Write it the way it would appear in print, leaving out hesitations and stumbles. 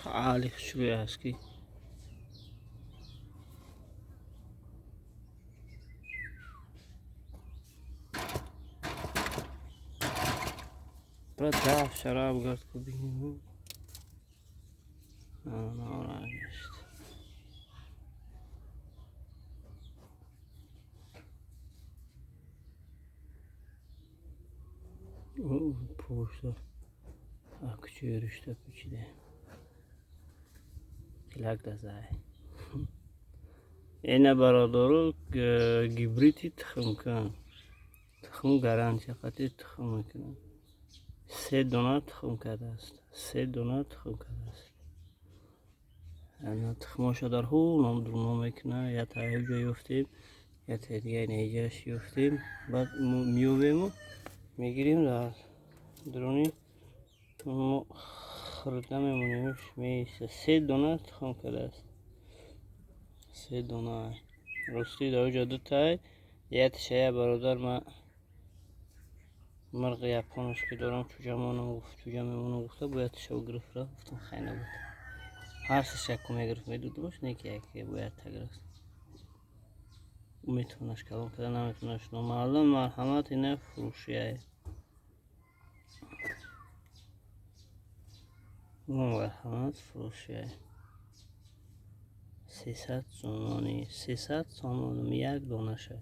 Али хушрӯй аст ки брат даф шараб гард ку бинем. Гашт. Пушта акчӯи ришта печида. Тилак дазай. Ина бародару гибриди тухмкун. Тухм гарантия қати тухм мекунад. Се дона тухм кардааст. Се дона тухм кардааст. Ана тухмоша дар ҳул дуруно мекунад. Я таҳиб ҷо ёфтем, я таҳи дига инаиҷаш ёфтем. Баъд меёбему мегирем дар дуруни мо хӯрда мемонемш меиста. Се дона тухм кардааст. Се дона. Ростӣ дар оҷо дутай. Ятиша я бародар ма мирғи японаш ки дорам чӯҷа монам гуфт, чӯҷа мемонам гуфта бояд тиша гирифт рафт. Гуфтам хай набуд. Ҳар сеша яку мегирифт медудимаш, не ки яке бояд та гирифт. Метавонаш калон карда наметавонаш номаълум. Марҳамат ина фурӯшияй. Марҳамат фурӯшияй. 300 сомонӣ, 300 сомонам як донашай.